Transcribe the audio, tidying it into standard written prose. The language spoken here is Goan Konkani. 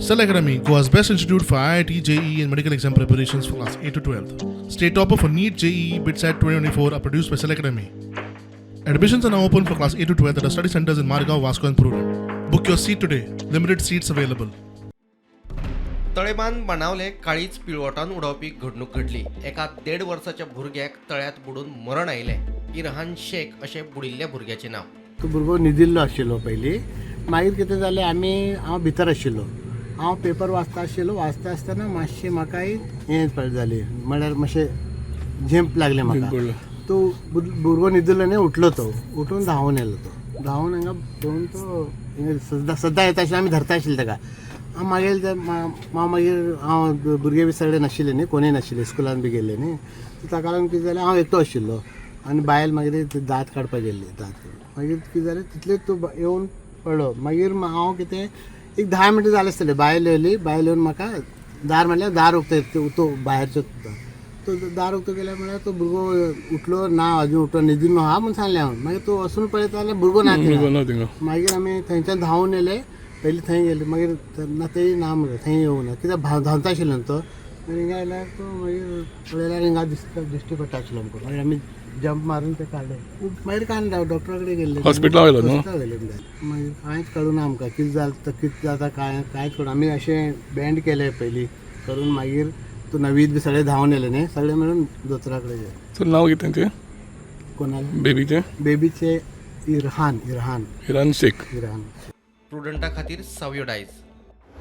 Cell Academy, Goa's best institute for IIT, JEE, and medical exam preparations for class 8 to 12. State topper for NEET, JEE, BITSAT 2024 are produced by Cell Academy. Admissions are now open for class 8 to 12 at our study centers in Margao, Vasco, and Prudent. Book your seat today. Limited seats available. तळेबान Benaulim काळीच पिळवटान उडोवपी घडणूक घडली. एका देड वर्साच्या भुरग्याक तळ्यात बुडून मरण आयलें. इरहान शेख अशें बुडिल्ल्या भुरग्याचें नांव. तो भुरगो न्हिदिल्लो आशिल्लो पयलीं. मागीर कितें जालें, आमी हांव भितर आशिल्लो, हांव पेपर वाचता आशिल्लो. वाचता आसतना मातशें म्हाका हें जाली, म्हळ्यार मातशें झेंप लागलें म्हाका. तो भुरगो न्हिदिल्लो न्ही, उठलो तो, उठून धांवून येयलो. तो धांवून हांगा पळोवन तो हिंगा सद्दां सद्दां येता आशिल्लो, आमी धरता आशिल्ले ताका. हांव मागीर ते हांव मागीर हांव भुरगे बी सगळे नाशिल्ले न्ही, कोणूय नाशिल्ले, स्कुलान बी गेल्ले न्ही. ताका लागून कितें जालें, हांव एकटो आशिल्लो आनी बायल मागीर ती दांत काडपाक गेल्ली. दांत काडून मागीर कितें जालें, तितले तूं येवन पडलो. मागीर हांव कितें एक 10 मिनटां जालें आसतलें, बायल येयली. बायल येवन म्हाका दार म्हणल्यार दार उक्तें, तो भायरचो तो दार उक्तो केल्या म्हळ्यार तो भुरगो उठलो ना, अजून उठलो न्हिदून आहा म्हूण सांगलें हांव. मागीर तो वचून पळयता जाल्यार भुरगो ना थिंगा. मागीर आमी थंयच्यान धांवून येयले. पयलीं थंय गेले, मागीर ना तेय ना म्हणलें, थंय येवना ना कित्याक धांवता आशिल्लो न्हू तो. मागीर हिंगा आयल्यार तो मागीर पळयल्यार हिंगा दिसता, दिश्टी पडटा आशिल्लो आमकां. मागीर आमी जंप मारून ते काडले. मागीर कांय ना, डॉक्टरा कडेन गेल्ले. हॉस्पिटला व्हेलो न्हू? हॉस्पिटला व्हेले. मागीर कांयच कळूना आमकां कितें जाता, कितें जाता, कांय कांयच कळना. आमी अशें बँड केलें पयलीं करून, मागीर तो नवीद बी सगळे धांवन येयले न्ही, सगळे मेळून दोतोरा कडेन गेले. सो नाव कितें तेंचें? कोणाले? बेबीचें. बेबीचे इरहान, इरहान. इरान शेख. इरहान. प्रुडंटा खातीर सावयो डायज.